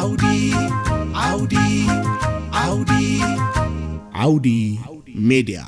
ዓውዲ ዓውዲ ዓውዲ ዓውዲ ሜድያ።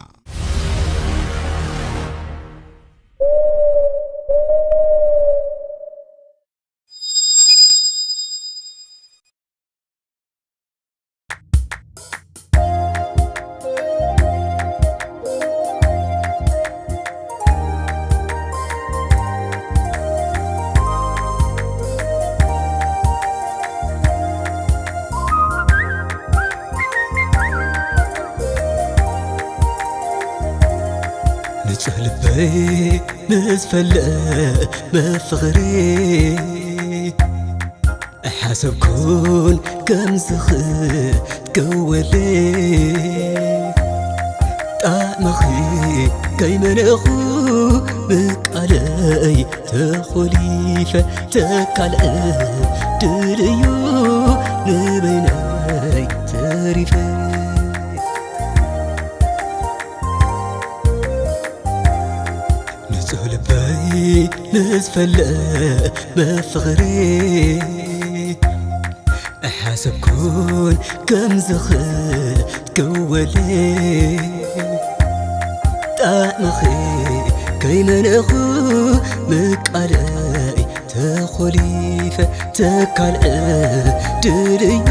ንጹህ ልበይ ምስ ፈለመ ፍቕሪ ኣይሓሰብኩን ከም ዝኽትከወለይ ጣዕምኺ ከይመነኹ ብቃለይ ተኾሊፈ ተካልዐ ድልዩ ንበይነይ ተሪፈ ንጹህ ልበይ ምስ ፈለመ ፍቕሪ ኣይሓሰብኩን ከም ዝኽትከወለይ ጣዕምኺ ከይመነኹ ምቃለይ ተኾሊፈ ተካልዐ ድልዩ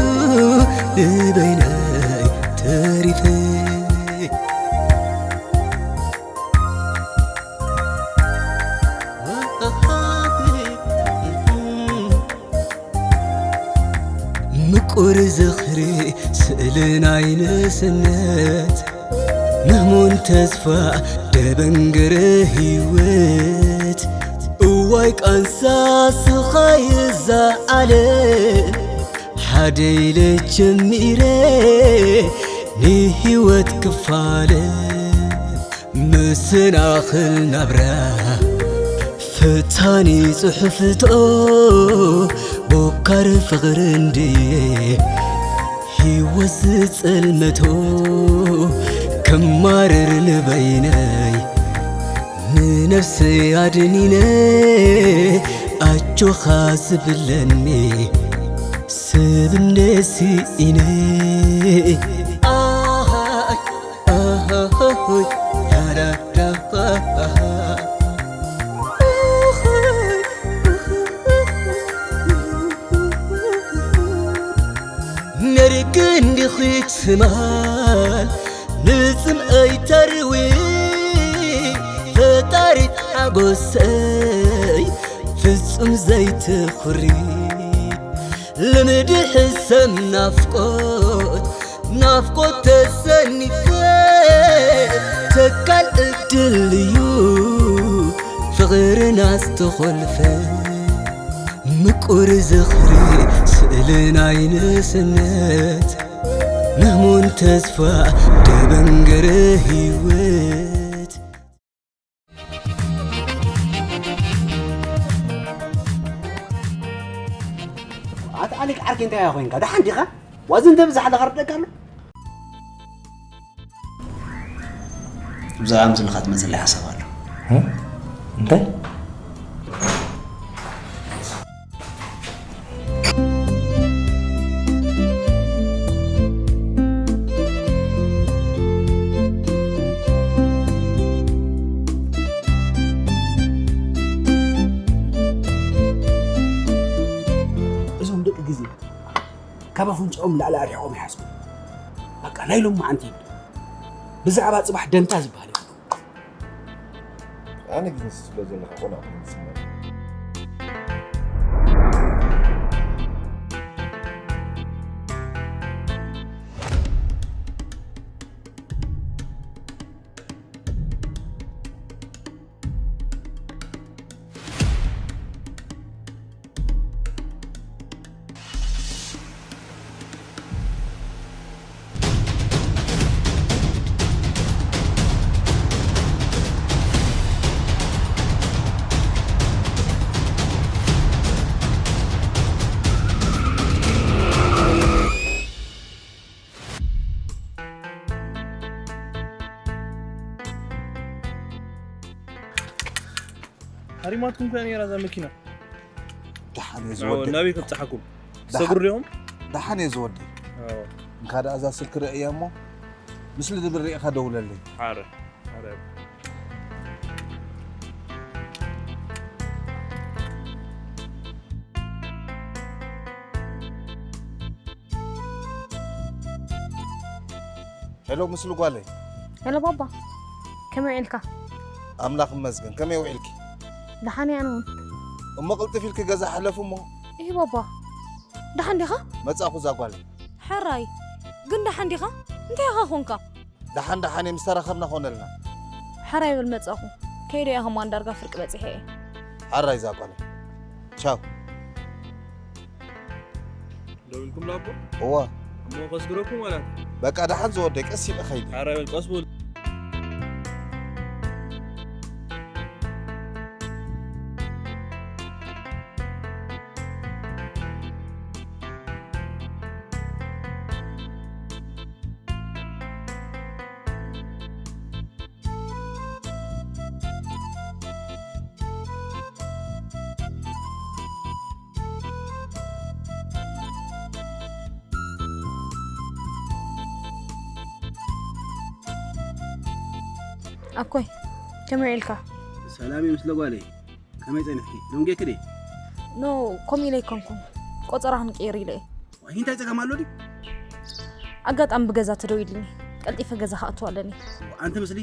ንበይነይ ተሪፈ ምቁር ዝኽሪ ስእሊ ናይ ንእስነት ምህሙን ተስፋ ደበንገረ ህይወት እዋይ ቃንሳ ስኻይ እዛ ዓለም ሓደ ኢለ ጀሚረ ንህይወት ክፋለ መሰናኽል ናብራ ፈታኒ ጽሑፍቶ ቦካር ፍቕሪ እንድየ ህይወት ዝጸልመቶ ክማረር ንበይነይ ንነፍሰይ ኣድኒነ ኣጆኻ ዝብለኒ ሰብ እንደ ስኢነ ኣሃይ ኣሃይ ያዳዳሃ ነርክ እንዲኺ ትማል ንጽምኣይ ተርዊ ፈጣሪት ሓጎሰይ ፍጹም ዘይትኹሪ ልምዲ ሕሰም ናፍቆት ናፍቆት ተሰኒፈ ተካል እድል እዩ ፍቕርና ዝተኾልፈ ምቁር ዝኽሪ ስእሊ ናይ ንእስነት ምህሙን ተስፋ ደበንገረ ህይወት ኣታ ኣሌክ ዓርከይ እንታይ ኮይንካ ደሓን ዲኻ ዋዚ እንተ ብዛሕ ኣለኻ ርደካ ኣሎ ብዛዕባ ምስልኻ ትመፅለይ ሓሳብ ኣሎ እንታይ እዞም ደቂ ግዜ ካብ ኣፍንጫኦም ላዕሊ ኣርሒቖም ይሓስቡ በቃ ናይ ሎም መዓንቲ ይብሉ ብዛዕባ ፅባሕ ደንታ ዝበሃል የብሎም ኣነ ግን ስለ ዘለካ ቆልዓ ኮይኑ ዝስማዕ ሃሪማትኩም ኮይና ነራ እዛ መኪና ደሓን እየ ዝወደእ ናበይ ከብፅሓኩም ሰጉር ዲኹም ደሓን እየ ዝወደይ። እንካ ደኣ እዛ ስልኪ ርእያ እሞ፣ ምስ ልድብል ርኢኻ ደውለለይ። ሓረ፣ ሓረ። ሄሎ፣ ምስሉ ጓለይ። ሄሎ ባባ፣ ከመይ ውዒልካ? ኣምላኽ ይመስገን፣ ከመይ ውዒልኪ? ደሓን እየ ኣነ እውን። እሞ ቅልጥፍ ኢልኪ ገዛ ሕለፉ እሞ። እሂ ባባ፣ ደሓን ዲኻ? መጻእኩ እዛ ጓለይ። ሕራይ፣ ግን ደሓን ዲኻ? እንታይ ኢኻ ኾንካ? ደሓን ደሓን እየ፣ ምስ ተራኸብና ኮነልና። ሕራይ በል መጻእኩ። ከይደ እየ ከማን ዳርጋ ፍርቂ በጺሐ እየ። ሕራይ እዛ ጓለይ። ቻው። ደው ኢልኩም ላቦ? እወ። እሞ ከስግረኩም ማለት? በቃ ደሓን ዝወደይ፣ ቀስ ኢለ ኸይደ። ኧረ በል ቀስ በሉ። ኣኮይ፣ ከመይ ውዒልካ? ሰላም እዩ ምስለ ጓለይ። ከመይ ጸኒሕኪ? ደንጌኪ ድየ? ኖ፣ ከምኡ ኢለ ኣይኮንኩን። ቆጸራ ክንቅይር ኢለ እየ። ዋይ፣ እንታይ ጸገም ኣሎ ድዩ? ኣጋጣሚ ብገዛ ተደዊሉኒ። ቀልጢፈ ገዛ ክኣቱ ኣለኒ። ኣንቲ ምስሊ፣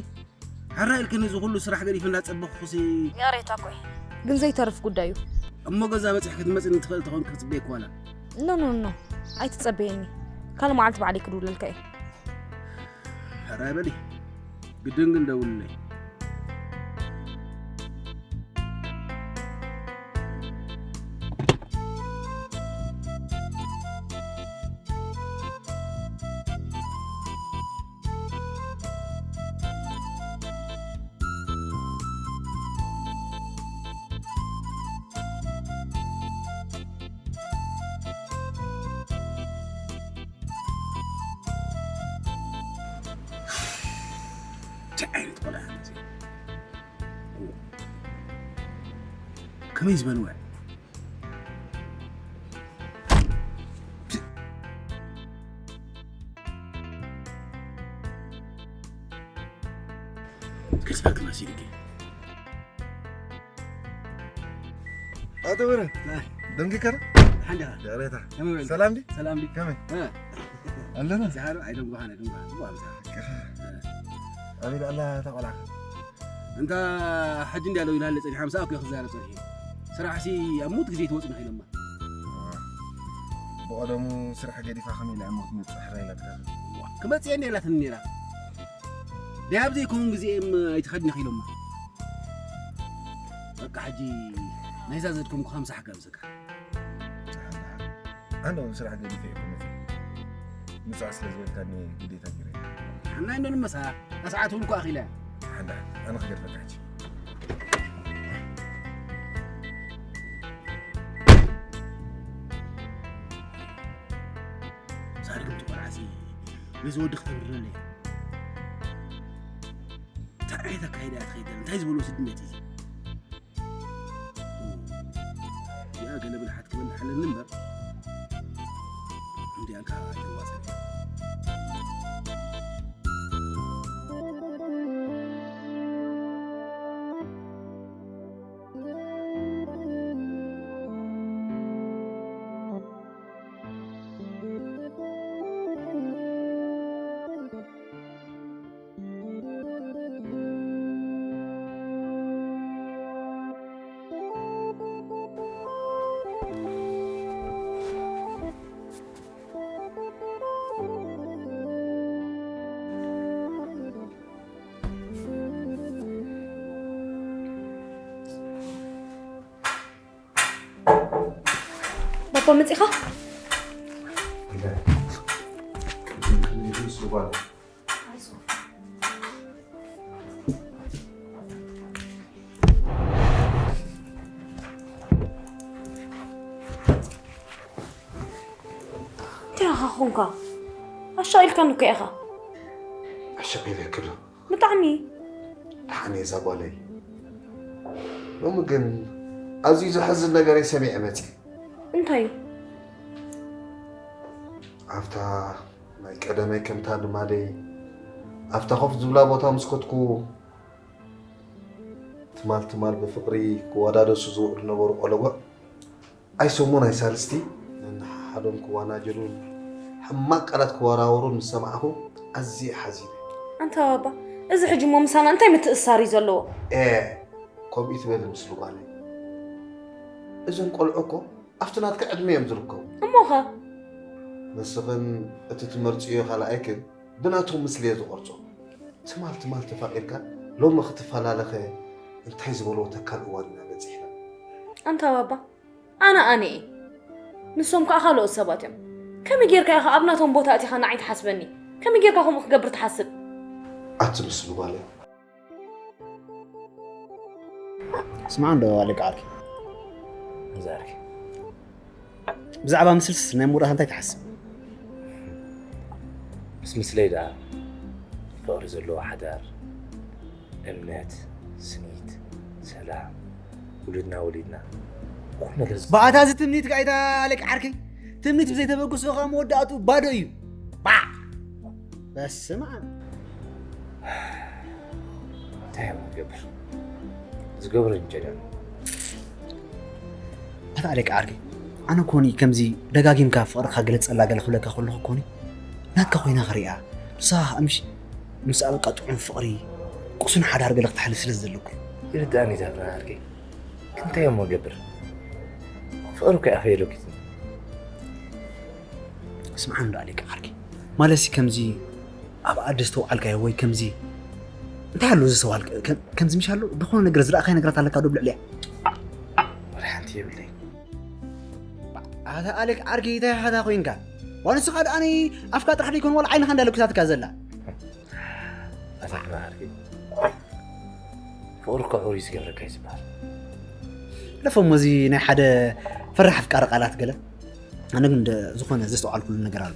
ሕራይ ኢልክኒ እዚ ኩሉ ስራሕ ገዲፈ እንዳጸበኹሲ። ይቕሬታ ኣኮይ፣ ግን ዘይተርፍ ጉዳይ እዩ። እሞ ገዛ በጺሕ ክትመጽኒ ትኽእል ተኾንኪ ክጽበየኪ ዋላ? ኖ፣ ኖ፣ ኖ፣ ኣይትጸበየኒ። ካልእ መዓልቲ ባዕለይ ክድውለልካ እየ። ሕራይ በሊ፣ ግድን ግን ደውልለይ። እንታይ ዓይነት ቆልዓ እዩ እዚ? ከመይ ዝበልወ? ከስባክ መሲልኪ። ኣቶ ብረ፣ ናይ። ደንጊከረ? ሓንዳ። ደረታ። ከመይ በል? ሰላም ዲ? ሰላም ዲ? ከመይ? እ። ኣለና። ዝሃሉ ኣይደንጓሃነ፣ ደንጓሃነ። ጽቡቕ ኣምሳ። ኣበይ ኣላ እታ ቆልዓ? እንታ ሕጂ እንዲ ኣለዉ ኢላለ ጸኒሓ፣ ምሳኣ እኮ ክዛረብ ጸኒሐ። ስራሕሲ ኣብ ሞት ግዜ ትወጽእ ኢሎማ። ብቐደሙ ስራሕ ገዲፋ ከመይ ኢላ እሞ ትመጽእ ሕራይ ኢላትካ? ክመጽእ እየ ኢላትኒ ነይራ። ድያ ኣብ ዘይከውን ግዜ እም ኣይትኸድኒ ኢሎማ። በቃ ሕጂ ናይዛ ዘድከምኩኻ ምሳሕ ጋብዘካ። ደሓን፣ ደሓን። ኣነ እውን ስራሕ ገዲፈ እየ ክመጽእ። ምጻእ ስለ ዝበልካኒ ግዴታ ገይረ። ሓናይ እንዶ ንመሳ፣ ኣስዓት እውን እኮ ኣኺለ። ሓንዳ፣ ኣነ ክገድፈካ ሕጂ። ሳርግም ትቆልዓሲ፣ ነዚ ወዲ ክተብርረለይ። እንታይ ዓይነት ኣካይዳ እያ ትኸይድ ዘላ? እንታይ ዝበሎ ስድነት እዩ እዚ? እዚኣ ገለ ብልሓት ክበልሕ ኣለኒ እምበር፣ እንዲኣ ከኣ ኣይተዋጽእን። ባባ መጺኻ? እንታይ ኢኻ ኾንካ? ኣሻቒልካኒ እኮ ኢኻ። ኣሻቒለ ክብሎ። ብጣዕሚ። ደሓን እየ እዛ ጓለይ። ሎሚ ግን ኣዝዩ ዘሕዝን ነገር እየ ሰሚዐ መጺአ። እንታይ እዩ? ኣብታ ናይ ቀደመይ ከምታ ልማደይ ኣብታ ኮፍ ዝብላ ቦታ ምስ ከድኩ፣ ትማል ትማል ብፍቕሪ ክወዳደሱ ዝውዕሉ ነበሩ ቆለጎዕ፣ ኣይሰሙን ኣይሳልስቲ ነንሓሓዶም ክዋናጀሉን ሕማቕ ቃላት ክወራወሩን ምስ ሰማዕኹ ኣዝየ ሓዚነ። ኣንታ ባባ፣ እዚ ሕጂ እሞ ምሳና እንታይ ምትእስሳር እዩ ዘለዎ? ኤ፣ ከምኡ ትበሊ ምስሉ ጓለይ። እዞም ቆልዑ እኮ ኣብቲ ናትኪ ዕድመ እዮም ዝርከቡ። እሞኸ? ንስኽን እቲ ትመርፅዮ ካልኣይክን ብናቶም ምስሊ እየ ዝቐርፆ። ትማል ትማል ተፋቒርካ ሎሚ ክትፈላለኸ እንታይ ዝበልዎ ተካል እዋን ኢና በፂሕና። ኣንታ ባባ፣ ኣነ ኣነ እየ። ንሶም ከኣ ካልኦት ሰባት እዮም። ከመይ ጌርካ ኢኻ ኣብ ናቶም ቦታ ኣቲኻ ንዓይ ትሓስበኒ? ከመይ ጌርካ ከምኡ ክገብር ትሓስብ? ኣቲ ምስሉ ጓለይ። ስማዕ እንዶ ኣለቃ ዓርኪ። እዛ ዓርኪ። ብዛዕባ ምስልስ ናይ ምውዳእታ እንታይ ትሓስብ? ምስ ምስለይ ደኣ ፍቕሪ ዘለዎ ሓዳር፣ እምነት፣ ስኒት፣ ሰላም፣ ውሉድና ወሊድና፣ ኩሉ ነገር ዝ- ብኣታ እዚ ትምኒት ጋይታ ኣለቃ ዓርከይ፣ ትምኒት ብዘይተበግሶ ከዓ መወዳእቱ ባዶ እዩ። ባዕ! በስመ ኣብ። እንታይ እዮም ዝገብር? ዝገብሮ እንጀራ። ኣታ ኣለቃ ዓርከይ፣ ኣነ ኮኒ ከምዚ ደጋጊምካ ፍቕርካ ግለጸላ ገለ ክብለካ ከለኹ ኮኒ ናትካ ኮይና ክሪኣ። ንስኻ ከዓ ምሽ ምስ ኣበቃ ጥዑም ፍቕሪ፣ ቅሱን ሓዳር ገለ ክትሓልፍ ስለ ዝደለኩ። ይርድኣኒ እዛ ፍርሃት ዓርከይ። ክንታይ እሞ ገብር? ፍቕሪ እኮ ኣፈይ ሎኪትኒ። ስምዓኒ ዶ ኣሌካ ዓርከይ? ማለትሲ ከምዚ ኣብ ኣደ ዝተውዓልካዮ ወይ ከምዚ እንታይ ኣሎ ዘስተውዓልካ? ከም-፣ ከምዚ ምሽ ኣሎ? ዝኾነ ነገር ዝረኣኻዮ ነገራት ኣለካ ዶ ኣብ ልዕሊያ? ወላ ሓንቲ የብለይ። ኣታ ኣሌክ ዓርከይ እንታይ ሓታ ኮይንካ? ዋንስኻ ደኣኒ ኣፍካ ጥራሕ ደይኮን ዋላ ዓይንኻ እንዳለኩሳትካ ዘላ። ኣታ ዓርከይ። ፍቕሪ እኮ ሕሩይ ዝገብረካ እዩ ዝበሃል። ለፎም እዚ ናይ ሓደ ፈራሕ ኣፍቃሪ ቃላት ገለ። ኣነ ግን እንደ ዝኾነ ዘስተውዓልኩሉ ነገር ኣሎ።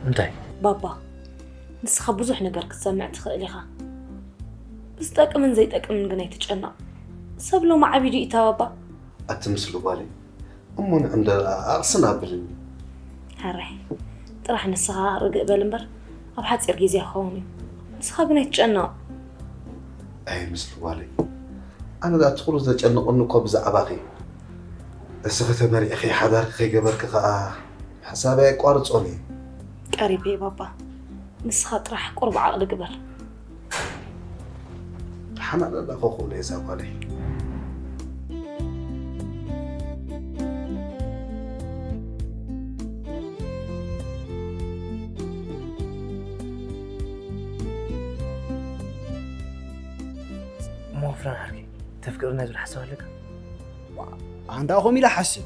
እንታይ? ባባ፣ ንስኻ ብዙሕ ነገር ክትሰምዕ ትኽእል ኢኻ። ብዝጠቅምን ዘይጠቅምን ግን ኣይትጨነቕ። ሰብ ሎሚ ዓቢዱ እዩ እታ ባባ። ኣቲ ምስሉ ጓለይ፣ እሞ ንዕንደር ኣቕስን ኣብልኒ። ሕራይ፣ ጥራሕ ንስኻ ርግእ በል እምበር፣ ኣብ ሓጺር ግዜ ክኸውን እዩ። ንስኻ ግን ኣይትጨነቕ። ኣይ ምስሉ ጓለይ፣ ኣነ ደኣ እቲ ኩሉ ዘጨንቐኒ እኮ ብዛዕባኺ እዩ። እስኺ ተመሪዕኺ ሓዳርኪ ከይገበርኪ ከኣ ሓሳበይ ኣየቋርጾን እየ። ቀሪበ እየ ባባ። ንስኻ ጥራሕ ቁሩብ ዓቕሊ ግበር። ተሓናነቕ ኣለኹ ክብሎ እየ እዛ ጓለይ። እሞ ፍራን ዓርከይ፣ ተፍቅረና ዝብል ሓሳብ ኣለካ? ኣንታ ከምኡ ኢለ ሓስብ።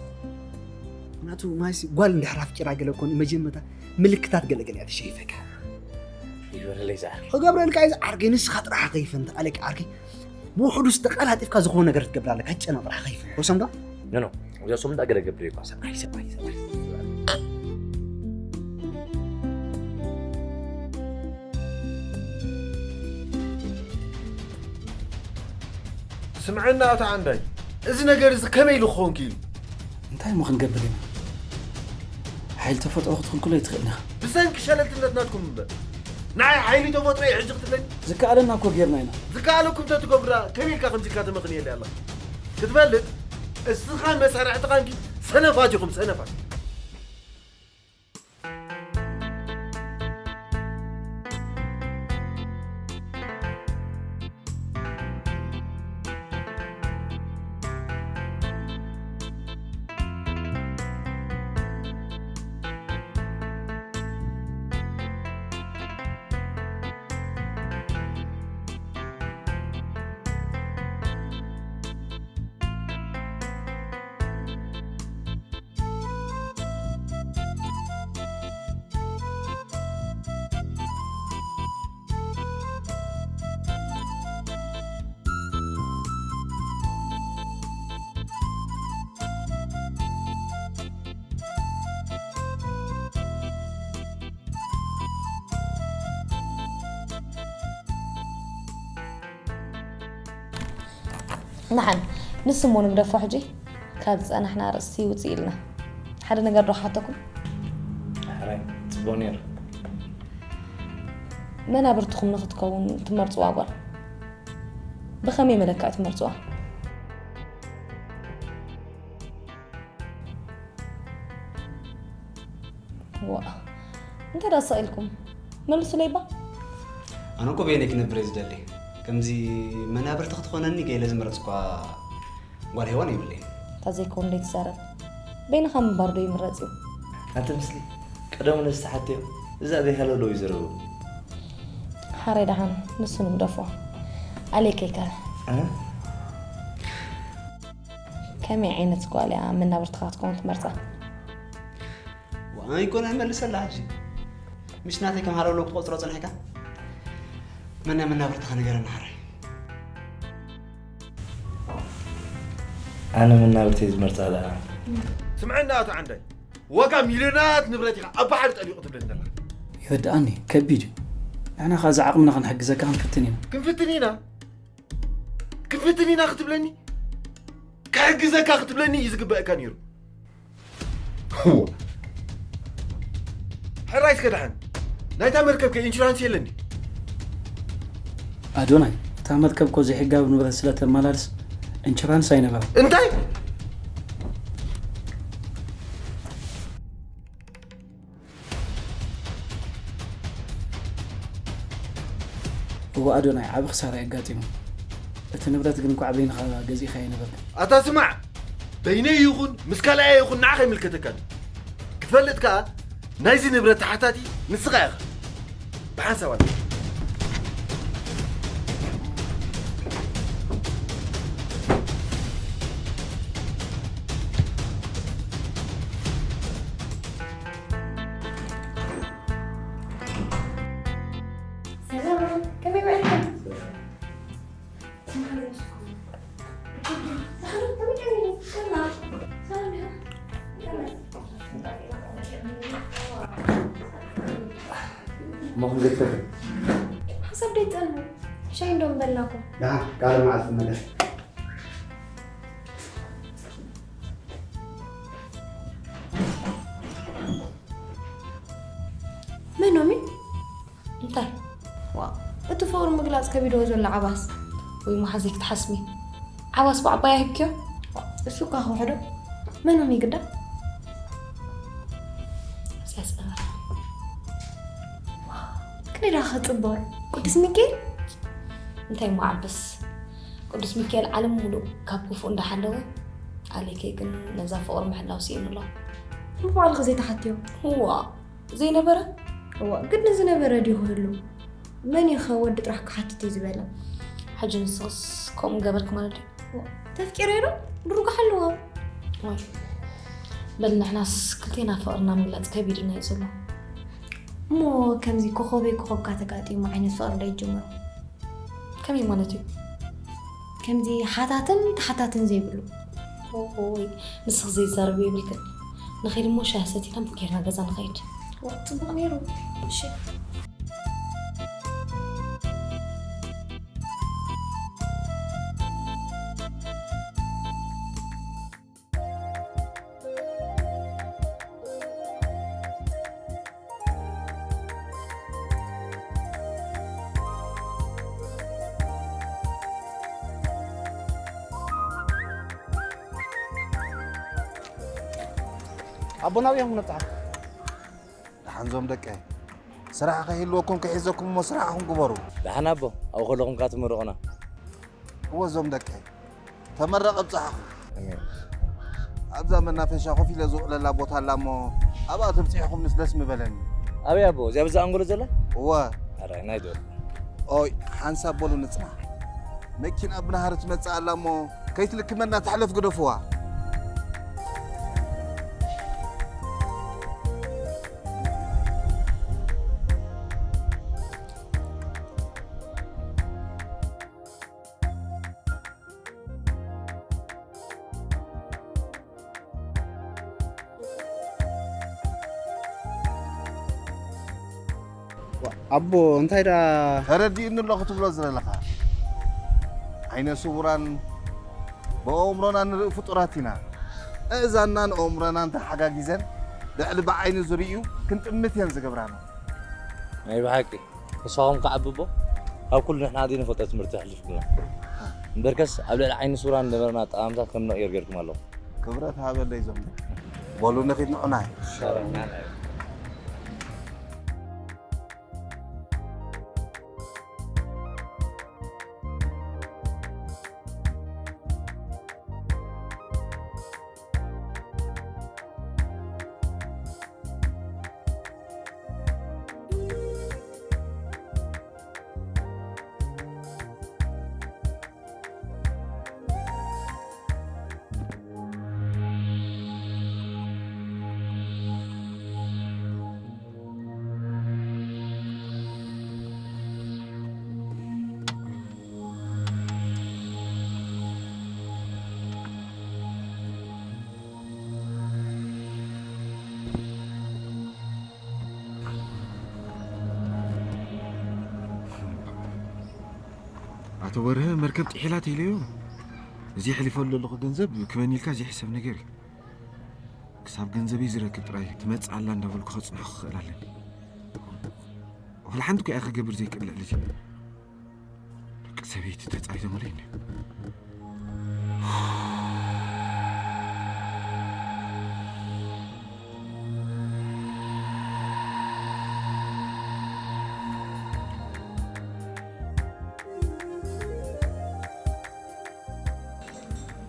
ምክንያቱ ማይሲ ጓል እንድሕር ኣፍቂራ ገለ ኮን መጀመርታ ምልክታት ገለገለ እያ ትሸይፈካ። ይበለለይ ዝዓርከይ። ክገብረልካ እዩ ዝዓርከይ፣ ንስኻ ጥራሕ ከይፈንታ ኣለካ ዓርከይ። ብውሕዱ ዝተቀላጢፍካ ዝኾነ ነገር ትገብር ኣለካ፣ ጨና ጥራሕ ከይፈን። ወሰም ዶ? ኖ፣ ኖ፣ እዚኣ ሶም እንዳገለ ገብር እኮ። ሰብኣይ፣ ሰብኣይ፣ ሰብኣይ። ስምዐና ኣታ ዓንዳይ፣ እዚ ነገር እዚ ከመይ ኢሉ ክኸውን ክኢሉ? እንታይ እሞ ክንገብር ኢና? ሓይሊ ተፈጥሮ ክትኽልክሎ ኣይትኽእልን ኢኻ። ብሰንኪ ሸለልትነት ናትኩም እምበር። ንዓይ ሓይሊ ተፈጥሮ እዩ ሕጂ ክትብለኒ? ዝከኣለና እኮ ጌርና ኢና። ዝከኣለኩም ተትገብሩ ደኣ ከመይ ኢልካ ከምዚ ኢልካ ተመኽንየለይ ኣለኻ? ክትፈልጥ፣ እስኻን መሳርሕትኻን ግን ሰነፋት ኢኹም፣ ሰነፋት። ንሓን፣ ንሱ እሞ ንግደፎ ሕጂ። ካብ ዝጸናሕና ኣርእስቲ ውጽእ ኢልና። ሓደ ነገር ዶ ክሓተኩም? ሕራይ። ቦኔር፣ መናብርትኹም ንኽትከውን ትመርጽዋ ጓል ብኸመይ መለክዕ ትመርጽዋ? ዋ፣ እንታይ ደኣ ስቕ ኢልኩም? መልሱለይ እባ። ኣነ እኮ በይነይ ክነብር እየ ዝደሊ። ከምዚ መናብርቲ ክትኾነኒ ገይለ ዝመረጽኳ ጓል ሄዋን የብለይን። እታ ዘይከውን ደይ ትዛረብ። በይንኻ ምንባር ዶ ይምረጽ እዩ? ኣንተ ምስሊ ቀደሙ ነዚ ተሓትዮ፣ እዚ ኣበይ ሃለሎ እዩ ዝረብቡ? ሓራይ ደሓን ንሱ ንግደፎ። ኣሌከይከ? እ? ከመይ ዓይነት ጓል እያ መናብርትኻ ክትከውን ትመርጻ? ዋይ፣ ኣይኮነ መልሰላ ሕጂ። ምሽ ናተይ ከም ሃለሎ ክትቆጽሮ ጸኒሕካ? መን እያ መናብርትኻ ንገረኒ ሓራይ። ኣነ መናብርተይ ዝመርጻ ደኣ። ስምዐና ኣቶ ዓንዳይ፣ ዋጋ ሚልዮናት ንብረት ኢኻ ኣብ ባሕሪ ጠሊቑ ትብለኒ ዘለኻ። ይርድኣኒ፣ ከቢድ እዩ። ንሕና ኸኣ ዝዓቕምና ክንሕግዘካ ክንፍትን ኢና። ክንፍትን ኢና? ክንፍትን ኢና ክትብለኒ? ክሕግዘካ ክትብለኒ እዩ ዝግበአካ ነይሩ። እዋ። ሕራይ እስከ ደሓን። ናይታ መርከብ ከ ኢንሹራንስ የለን ድዩ? ኣዶናይ፣ እታ መርከብ እኮ ዘይሕጋዊ ንብረት ስለ ተመላልስ ኢንሹራንስ ኣይነበራን። እንታይ? እወ ኣዶናይ፣ ዓቢ ክሳራ እዩ ኣጋጢሙ። እቲ ንብረት ግን እንኳዕ በይንኻ ገዚእካዮ ነበርካ። ኣታ ስማዕ፣ በይነይ ይኹን ምስ ካልኣየ ይኹን ንዓኻ ኣይምልከተካን። ክትፈልጥ ከኣ ናይዚ ንብረት ተሓታቲ ንስኻ ኢኻ። ብሓንሳብ ኣላ። ሰላም፣ ከመይ ውዒልኩም? እሞ ክንገድፈክን? ሓሳብ ደይትጠልቡ፣ ሻሂ እንዶ ምበልናኩም። ደሓን፣ ካልእ መዓልቲ ንመለስ። መን ኖሚ? እንታይ? ዋ፣ እቲ ፍቕሩ ምግላጽ ከቢድዎ ዘሎ ዓባስ። ወይ መሓዘይ ክትሓስሚ። ዓባስ ብዓባይ ኣሂብክዮ? እሱ እኳ ክውሕዶ። መን ኖሚ ግዳ? እዚኣ ዝነበረ። ክንደይ ደኣ ክጽብቕ። ቅዱስ ሚካኤል? እንታይ እሞ ዓብስ። ቅዱስ ሚካኤል ዓለም ሙሉእ ካብ ክፉእ እንዳሓለወ፣ ኣሌከይ ግን ነዛ ፍቕሪ ምሕላው ስኢኑ ኣሎ። እሞ ባዕልኺ ዘይተሓትዮ? እዋ፣ ዘይነበረ? እዋ፣ ግድን ዝነበረ ድዩ ክህሉ? መን እዩ ኸ ወዲ ጥራሕ ክሓትት እዩ ዝበለ? ሕጂ ንስኽስ ከምኡ ገበርኪ ማለት ድዩ? እዋ፣ ተፍቂረ ዶ? ድርጉሕ ኣለዎ። ወይ፣ በል ንሕናስ ክልቴና ፍቕርና ምግላጽ ከቢድና እዩ ዘሎ። እሞ ከምዚ ኮኾበይ ኮኾብካ ተጋጢሙ ዓይነት ፍቕሪ ዶ ይጅምሩ? ከመይ ማለት እዩ? ከምዚ ሓታትን ተሓታትን ዘይብሉ። ኦይ፣ ንስኺ ዘይዛረብ የብልክን። ንኸይድ እሞ ሻሂ ሰቲና ቡክ ጌርና ገዛ ንኸይድ። ዋ፣ ጽቡቕ ነይሩ። እሺ። ኣቦ ናብኡ እዮም ክነብጽሓ። ደሓን ዞም ደቀይ፣ ስራሕ ከይህልወኩም ክሒዘኩም እሞ ስራሕኹም ግበሩ። ደሓን ኣቦ፣ ኣብኡ ከለኹም ከኣ ትምርቑና። እወ ዞም ደቀይ፣ ተመረቕ ኣብጽሓኹም። ኣሜን። ኣብዛ መናፈሻ ኮፍ ኢለ ዝውዕለላ ቦታ ኣላ እሞ ኣብኣ ተብጺሕኹምስ ደስ ምበለኒ። ኣበይ ኣቦ? እዚኣ ብዛ ኣንጎሎ ዘላ? እወ። ኣረ፣ ናይ ዶ? ኦይ፣ ሓንሳብ በሉ ንጽናሕ። መኪና ብናህሪ ትመጽእ ኣላ እሞ ከይትልክመና ትሕለፍ ግደፍዋ። ኣቦ፣ እንታይ ደኣ? ተረዲእኒ ኣሎ ክትብሎ ዝደለኻ። ዓይነ ስውራን ብኣእምሮና ንርኢ ፍጡራት ኢና። ኣእዛንናን ኣእምሮናን ተሓጋጊዘን ልዕሊ ብዓይኒ ዝርእዩ ክንጥምት እየን ዝገብራና። ናይ ብሓቂ ንስኻኹም ከዓብቦ ኣብ ኩሉ ንሕና ኣዝዩ ንፈልጦ ትምህርቲ ኣሕሊፍኩምና። እምበርከስ ኣብ ልዕሊ ዓይኒ ስውራን ዝነበረና ኣጠቓቕማታት ከም ንቕይር ጌርኩም ኣለኹም። ክብረት ሃበለይ ዞም። በሉ ንኺድ ንዑናይ። ኣቶ በርሀ መርከብ ጥሒላ ተይለዮ እዚ የሕሊፈሉ ዘለኹ ገንዘብ ክበኒ ኢልካ ዘይሕሰብ ነገር እዩ። ክሳብ ገንዘበይ ዝረክብ ጥራይ ትመጽእ ኣላ እንዳበልኩ ከጽንሖ ክኽእል ኣለኒ። ወላ ሓንቲ እኮ እያ ክገብር ዘይክእል ልዕሊ እዚ። ደቂ ሰበይቲ ተጻሪቶምለይ እንድዮም።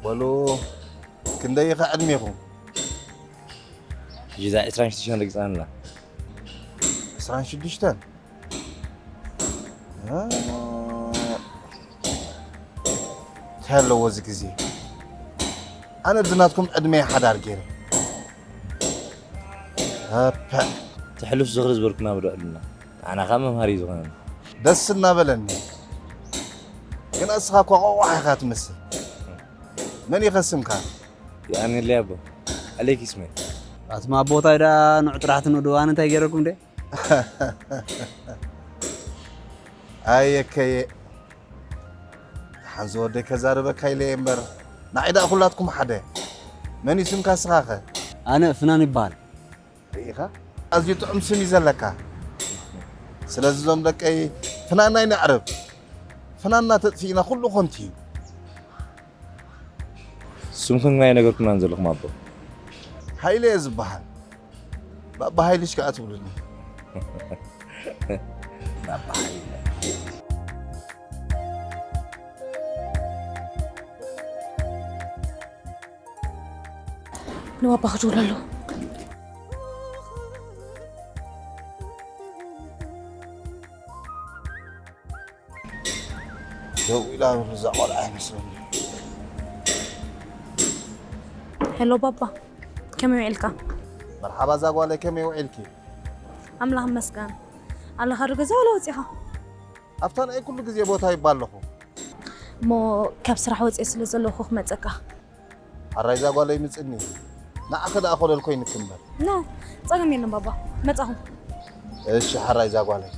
በሉ ክንደይ ኢኻ ዕድሜኹም? ሕጂ እዛ ዕስራን ሽዱሽተን ረጊጻ ኣላ። ዕስራን ሽዱሽተን? እ፣ እንታይ ኣለዎ እዚ ግዜ? ኣነ ብዝናትኩም ዕድመ ሓዳር ገይረ። ኣፐ። እቲ ሕሉፍ ዝኽሪ ዝበልኩና ብድዕልና። ንዓና ከኣ መምሃሪ እዩ ዝኾነና። ደስ እናበለኒ። ግን እስኻ እኳ ቆቋሕ ኢኻ ትመስል። መን ኢኸ ስምካ? የቐንየለይ ኣቦ። ኣለይኪ ስመይ። ኣትማ ኣቦ እንታይ ደኣ ንዑ ጥራሕ ትንእዱ፣ ኣነ እንታይ ገይረኩም ድየ? ኣየከየ። ሓንዚ ወደይ ከዛርበካ ኢለ እየ እምበር፣ ንዓይ ደኣ ኩላትኩም ሓደ። መን እዩ ስምካ እስኻኸ? ኣነ ፍናን ይበሃል። ርኢኻ? ኣዝዩ ጥዑም ስም እዩ ዘለካ። ስለዚ እዞም ደቀይ ፍናን ኣይነዕርብ። ፍናንና ተጥፊእና ኩሉ ኾንቲ እዩ። ስምኩም ግን ኣይነገርኩምናን ዘለኹም ኣቦ። ሃይለ እየ ዝበሃል። ባባ ሃይልሽ ከኣ ትብሉኒ። ባባ ሃይለ። ንባባ ክድውል ኣለዎ። ደው ኢላ እዛ ቆልዓ ይመስለኒ። ሄሎ ባባ፣ ከመይ ውዒልካ? መርሓባ እዛ ጓለይ፣ ከመይ ውዒልኪ? ኣምላኽ ይመስገን። ኣለኻ ዶ ገዛ ዋላ ወጺኻ? ኣብታ ንኣይ ኩሉ ግዜ ቦታ ይባ ኣለኹ። እሞ ካብ ስራሕ ወጺኤ ስለ ዘለኹ ክመጸካ። ሓራይ እዛ ጓለይ ምጽኒ። ንዓኺ ደኣ ኮለል ኮይንኪ እምበር። ኖ፣ ጸገም የለን ባባ። መጻኹ። እሺ ሓራይ እዛ ጓለይ።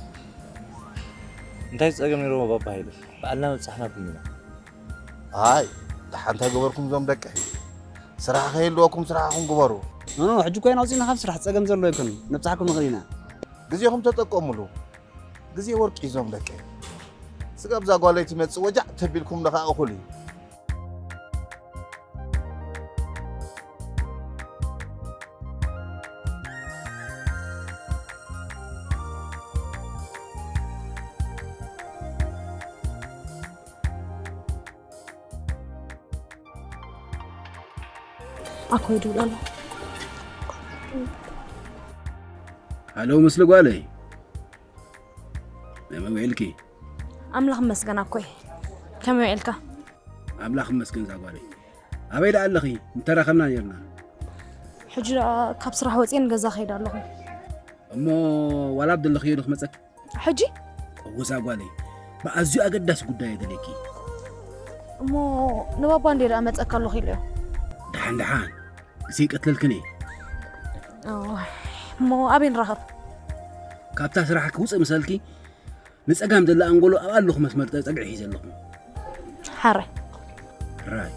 እንታይ ጸገም ነይርዎ ባባ ሃይለ? ባዕልና ምብጻሕናኩም ኢና። ኣይ፣ ደሓን እንታይ ገበርኩም እዞም ደቀይ? ስራሕ ከይህልወኩም ስራሕኹም ግበሩ። ኖ፣ ኖ፣ ሕጂ እኮ ኢና ኣውጺእና ካብ ስራሕ፣ ጸገም ዘሎ ኣይኮነን። ነብጻሕኩም ንኽእል ኢና። ግዜኹም ተጠቀሙሉ። ግዜ ወርቂ እዩ እዞም ደቀይ። ስጋብ እዛ ጓለይ ትመጽእ ወጃዕ ተቢልኩም ደኻ እኹል እዩ። ኣኮይ ይድውል ኣሎ። ሃሎ፣ ምስሊ ጓለይ። ከመይ ውዒልኪ? ኣምላኽ ይመስገን ኣኮይ። ከመይ ውዒልካ? ኣምላኽ ይመስገን እዛ ጓለይ። ኣበይ ደኣ ኣለኺ? ምተራኸብና ኔርና። ሕጂ ደኣ ካብ ስራሕ ወጺኤ ንገዛ ከይደ ኣለኹ። እሞ ዋላ ኣብ ዘለኽዮ ዶ ክመጸኪ? ሕጂ? እወ እዛ ጓለይ፣ ብኣዝዩ ኣገዳሲ ጉዳይ እየ ደልየኪ። እሞ ንባባ እንዴ ደኣ መጸካ ኣለኹ ኢለዮ። ደሓን ደሓን፣ ግዜ ይቀትለልክን እየ። እወ፣ እሞ ኣበይ ንራኸብ? ካብታ ስራሕ ክውፅእ ምሰልኪ ንጸጋም ዘላ ኣንጎሎ ኣብ ኣለኹ መስመር ጸግዒ ሒዘ ኣለኹ። ሓራይ። ራይ።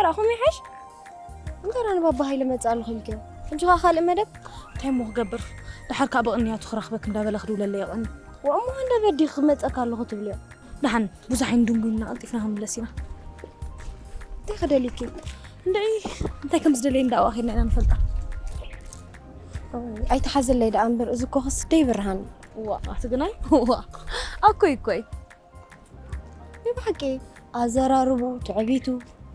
ኣኹም ይሓሽ? እንተ ራን ባባ ሃይለ መጽእ ኣለኹ ኢልክዮ። ሕጂ ኸኣ ካልእ መደብ? እንታይ እሞ ክገብር? ደሓር ከኣ ብቕንያቱ ክረኽበክ እንዳበለ ክድውለለይ ይቐኒ። ወእሞ እንደ በዲ ክመጸካ ኣለኹ ትብልዮ። ደሓን ብዙሕ ኣይንድንጉይና፣ ቀልጢፍና ክንምለስ ኢና። እንታይ ክደልይኪ? እንድዒ እንታይ ከም ዝደለየ እንዳኣዋ ኬድና ኢና ንፈልጣ። ኣይተሓዘለይ ደኣ እምበር፣ እዚ እኮ ክስ ደይ ብርሃን። ዋ፣ ኣቲ ግናይ? ዋ፣ ኣኮይ፣ ኣኮይ። ናይ ብሓቂ ኣዘራርቡ፣ ትዕቢቱ፣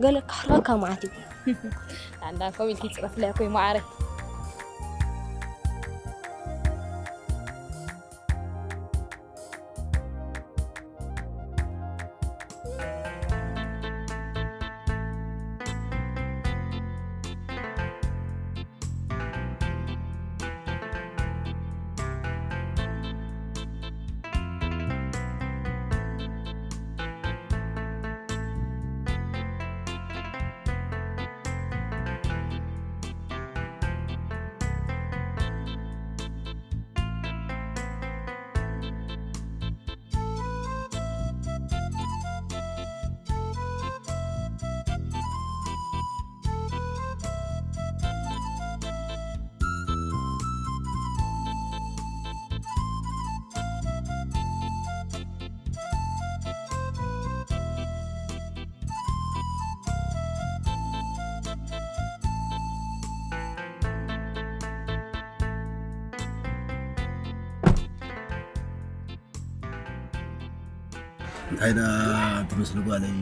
ገለ ካሕርቐካ መዓት እዩ። ኣንዳ ኮም ኢልኪ ጽረፍለይ ኣኮይ መዓረይ። እንታይ ደኣ ትመስሊ ጓለይ?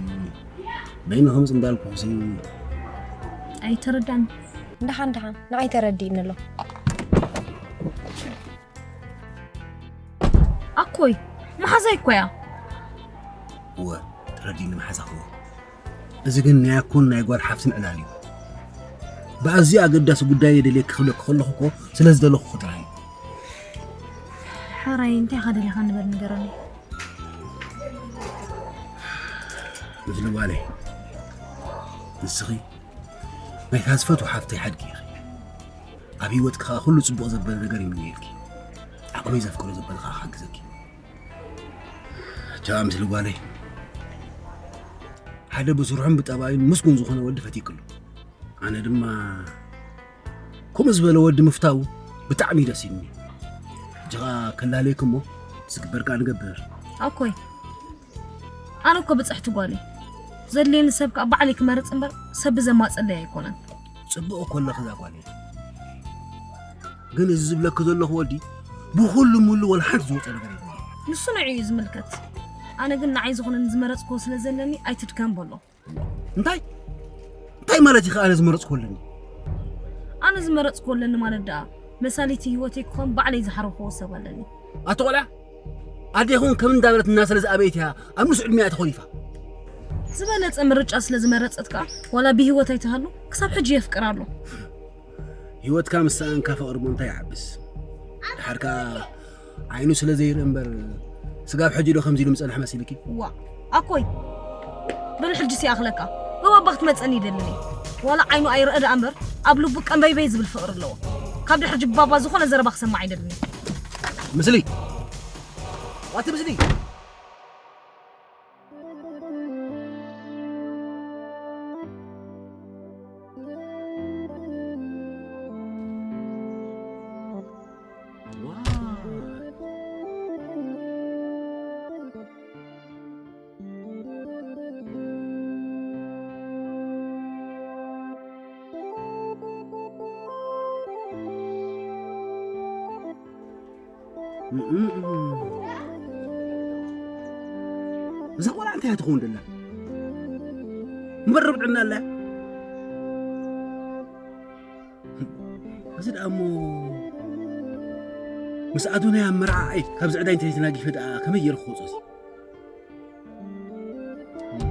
በይኑ ከምዚ እንዳልኩ ሲ ኣይተረዳን። ደሓን ደሓን ንዓይ ተረዲእኒ ኣሎ። ኣኮይ፣ መሓዛይ እኮ እያ። እወ፣ ተረዲእኒ መሓዛኺ እወ። እዚ ግን ናይ ኣኮን ናይ ጓል ሓፍትን ዕላል እዩ። ብኣዝዩ ኣገዳሲ ጉዳይ የደልየኪ ክብለኪ ከለኹ እኮ ስለ ዝደለኹ ጥራይ እዩ። ሕራይ እንታይ ኢኻ ደሊኻ ንበል ንገረኒ። ምስሊ ጓለይ፣ ንስኺ ናይታ ዝፈትዎ ሓፍተይ ሓድጊ ኢኺ። ኣብ ህይወትኪ ከኣ ኩሉ ጽቡቕ ዘበለ ነገር ይምነየልኪ። ዓቕመይ ዘፍቅዶ ዘበለ ከኣ ክሓግዘኪ። ቻ፣ ምስሊ ጓለይ፣ ሓደ ብስርሑን ብጠባዩን ምስጉን ዝኾነ ወዲ ፈቲክሉ። ኣነ ድማ ከምኡ ዝበለ ወዲ ምፍታው ብጣዕሚ ደስ ይብኒ። ሕጂ ኸኣ ከላለየኪ እሞ ዝግበር ከኣ ንገብር። ኣኮይ፣ ኣነ እኮ ብጽሕቲ ጓል እየ። ዘድልየኒ ሰብ ከኣ ባዕለይ ክመርጽ እምበር ሰብ ብዘማጸለይ ኣይኮነን። ጽቡቕ እኮ ኣለኺ እዛ ጓለይ። ግን እዚ ዝብለኪ ዘለኹ ወዲ ብኹሉ ምሉ ወላ ሓንቲ ዝወጾ ነገር የብሉን። ንሱ ንዕኡ እዩ ዝምልከት። ኣነ ግን ንዓይ ዝኾነኒ ዝመረጽክዎ ስለ ዘለኒ ኣይትድከም በሎ። እንታይ? እንታይ ማለት ኢኺ ኣነ ዝመረጽክዎ ኣለኒ? ኣነ ዝመረጽክዎ ኣለኒ ማለት ደኣ መሳሊቲ ህይወተይ ክኾን ባዕለይ ዝሓረኽዎ ሰብ ኣለኒ። ኣቲ ቆልዓ፣ ኣዴኹም ከም እንዳበለት እናሰለ ዝኣበየት እያ ኣብ ንእስ ዕድሚኣ ተኾሊፋ። ዝበለጸ ምርጫ ስለ ዝመረጸት ከኣ ዋላ ብህይወት ኣይትሃሉ ክሳብ ሕጂ የፍቅራ ኣሎ። ህይወትካ ምስ ሰኣንካ ፍቕሪ እሞ እንታይ ይዓብስ? ደሓር ከኣ ዓይኑ ስለ ዘይርኢ እምበር ስጋብ ሕጂ ዶ ከምዚ ኢሉ ምጸንሐ መሲልኪ? ዋ፣ ኣኮይ፣ በል ሕጂስ ይኣኽለካ። ብባባ ክትመጸኒ ይደልን እየ። ዋላ ዓይኑ ኣይርአ ደኣ እምበር ኣብ ልቡ ቀንበይበይ ዝብል ፍቕሪ ኣለዎ። ካብ ድሕሪ ሕጂ ብባባ ዝኾነ ዘረባ ክሰምዕ ኣይደልን እየ። ምስሊ! ኣቲ ምስሊ! እዛ ቆልዓ እንታይ እያ ትኸውን ደላ? እምበር ርብዕና ኣላ። እዚ ደኣ እሞ ምስ ኣዶናይ ኣብ መርዓዓይ ካብዚ ዕዳይ እንተዘይተናጊፈ ደኣ ከመይ ገይረ ክወጾ እዚ? እም፣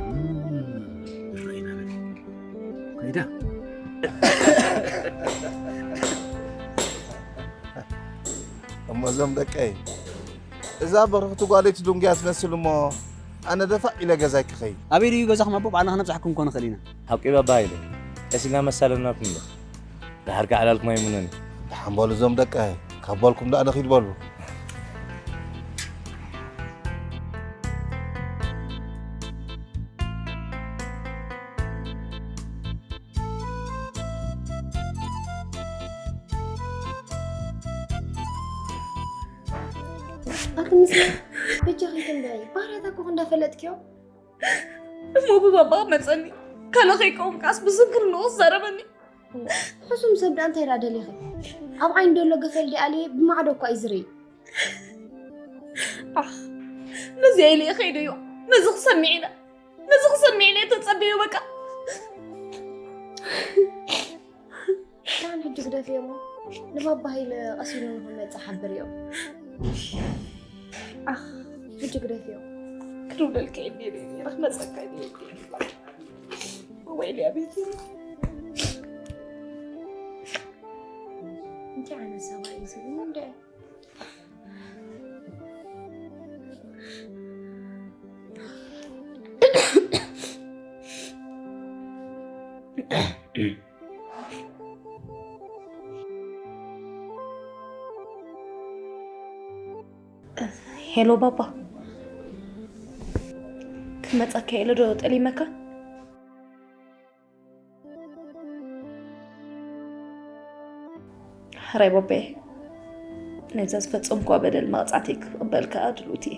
ይረኣይና በል። ከይዳ። እሞ እዞም ደቀይ፣ እዛ በርኽቲ ጓለይ ትድንጉያ ትመስል እሞ፣ ኣነ ደፋዕ ኢለ ገዛይ ክኸይድ። ኣበይ ድዩ ገዛኹም ኣቦ? ባዕልና ክነብጻሕኩም እኮ ንኽእል ኢና። ሓቂ ባባ ሃይለ፣ ቀስ ኢልና መሳለናኩም እምበር። ደሓር ከኣ ዕላልኩም ኣይምነን። ደሓን በሉ እዞም ደቀይ፣ ካብ በልኩም ደኣ ንኺድ በሉ። ኣቲ ምስላ በጃኺ ትንበዒ። ባህርያታ እኮ እንዳፈለጥክዮ። እሞ ብባባ መፀኒ ካልእ ከይቀውም ከዓስ ብስንክልንኡ ዝዛረበኒ። ሕሱም ሰብ ደኣ እንታይ ደኣ ደሊኺ? ኣብ ዓይኒ ደሎ ገፈል ዲኣልየ ብማዕዶ እኳ እዩ ዝርኢ። ኣኽ ነዚኣ ኢለ እየ ከይደዮ። ነዚ ክሰምዕ ኢና ነዚ ክሰምዕ ኢለ እየ ተፀበዮ በቃ። ዳን ሕጂ ግደፍዮ እሞ ንባባ ኢለ ቀሲኑ ንክመፅእ ሓብርዮ። ኣኽ ሕጂ ግደፍዮ። ክድውለልካ እየ ነይረ ክመፀካ እየ ወይሊ ኣቤት። እንታይ ዓይነት ሰብኣይ እዩ ዝብል እንደ ሄሎ ባባ፣ ክመፀካ ኢለ ዶ ጠሊመካ? ሕራይ ቦቤ፣ ነዛ ዝፈጸምኩዋ በደል መቕጻዕተይ ክቕበል ከኣ ድሉት እየ።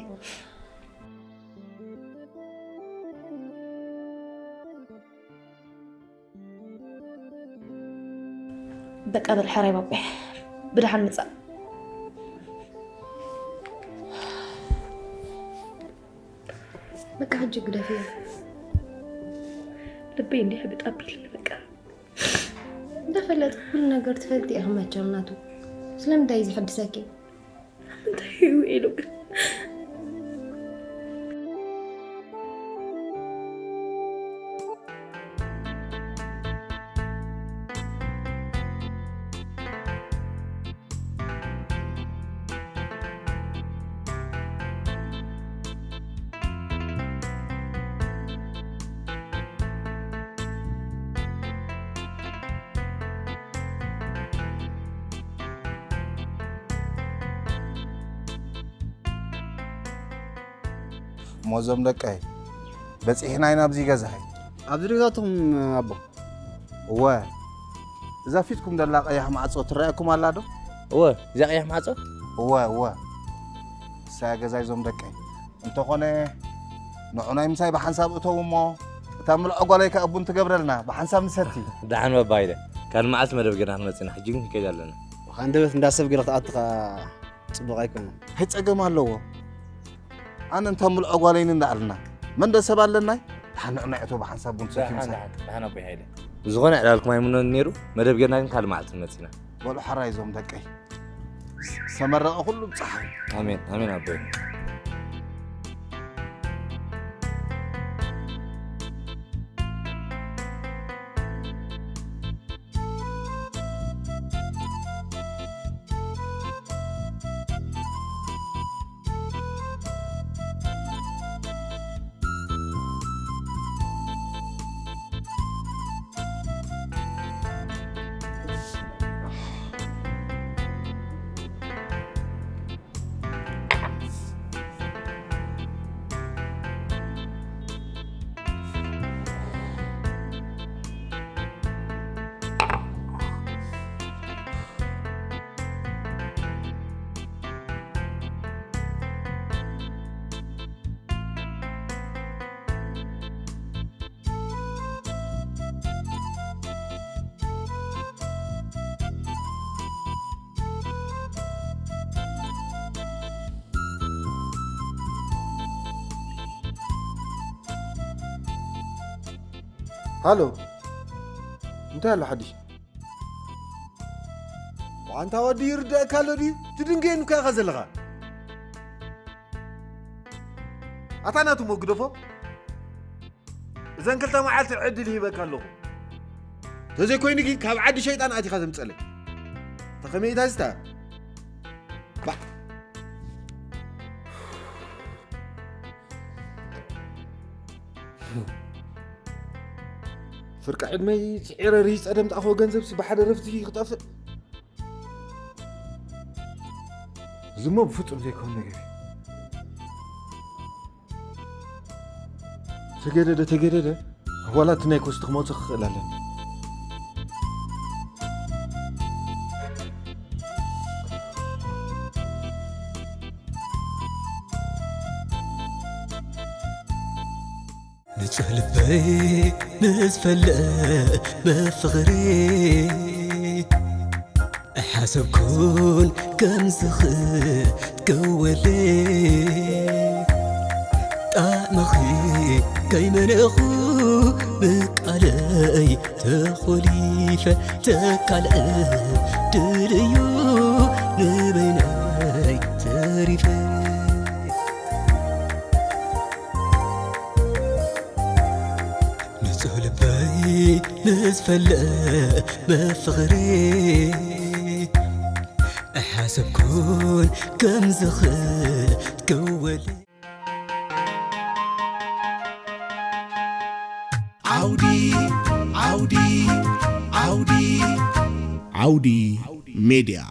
በቃ በል ሕራይ ቦቤ፣ ብደሓን ምጻእ። በቃ ሕጂ ግደፍዮ። ልበይ እንዲህ ብጣቢል በቃ። እንዳፈለጥኩ ኩሉ ነገር ትፈልጢ ኢኺ መቸም ናቱ። ስለምንታይ እዩ ዝሕድሰኪ? እንታይ እዩ ኢሉ ግን? እሞ እዞም ደቀይ በፂሕና ኢና ኣብዚ ገዛይ። ኣብዚ ገዛትኹም ኣቦ? እወ። እዛ ፊትኩም ደላ ቀያሕ ማዕፆ ትረኣየኩም ኣላ ዶ? እወ፣ እዛ ቀያሕ ማዕፆ? እወ፣ እወ። እሳያ ገዛይ እዞም ደቀይ። እንተኾነ ንዑ ናይ ምሳይ ብሓንሳብ እተው እሞ እታ ምልዖ ጓለይ ከኣ ቡን ትገብረልና ብሓንሳብ ንሰቲ። ደሓን ባባ ኢለ። ካልእ መዓልቲ መደብ ገና ክንመፅእ ኢና። ሕጂ ግን ክንከይድ ኣለና። ብካ ኣንደበት እንዳ ሰብ ገለ ክትኣቱ ከኣ ፅቡቕ ኣይኮነን። እንታይ ጸገም ኣለዎ? ኣነ እንታ ምልዖ ጓለይን እንዳ ኣልና መን ዶ ሰብ ኣለናይ? ደሓን ንዑ ናይ እቶ ብሓንሳብ ቡን ሰቲ ምሳይ። ደሓን ኣቦይ ሃይለ። ዝኾነ ዕላልኩም ኣይምኖን ነይሩ። መደብ ገና ግን ካልእ መዓልቲ ንመፅእ ኢና። በሉ ሓራይ እዞም ደቀይ። ዝተመረቐ ኩሉ ብፀሓይ። ኣሜን ኣሜን ኣቦይ። ሃሎ፣ እንታይ ኣሎ ሓድሽ? ዋንታ ወዲ ይርደእካ ኣሎ ድዩ? ትድንገየኒ እኮ ኢኻ ዘለኻ። ኣታ ናቱ እሞ ግደፎ። እዘን ክልተ መዓልቲ ዕድል ይህበካ ኣለኹ። ተዘይኮይኑ ግን ካብ ዓዲ ሸይጣን ኣቲኻ ተምፀለይ። ተኸመይታ ዝታ። ፍርቂ ዕድመይ ስዒረ ርሂፀ ደምፃእኽዎ ገንዘብሲ ብሓደ ረፍቲ ክጠፍእ። እዚ እሞ ብፍፁም ዘይከውን ነገር እዩ። ተገደደ ተገደደ ዋላ እቲ ናይ ኮስቲ ክመውፅእ ክኽእል ኣለኒ። ንጹህ ልበይ ምስ ፈለመ ፍቕሪ ኣይሓሰብኩን ከምዚ ክትከወለይ። ጣዕምኺ ከይመነኹ ብቃለይ ተኾሊፈ ተካልእ ድልዩ ንበይነይ ተሪፈ። ንጹህ ልበይ ምስ ፈለመ ፍቕሪ ኣይሓሰብኩን ከምዚ ክትከወል። ዓውዲ ዓውዲ ዓውዲ ዓውዲ ሜድያ።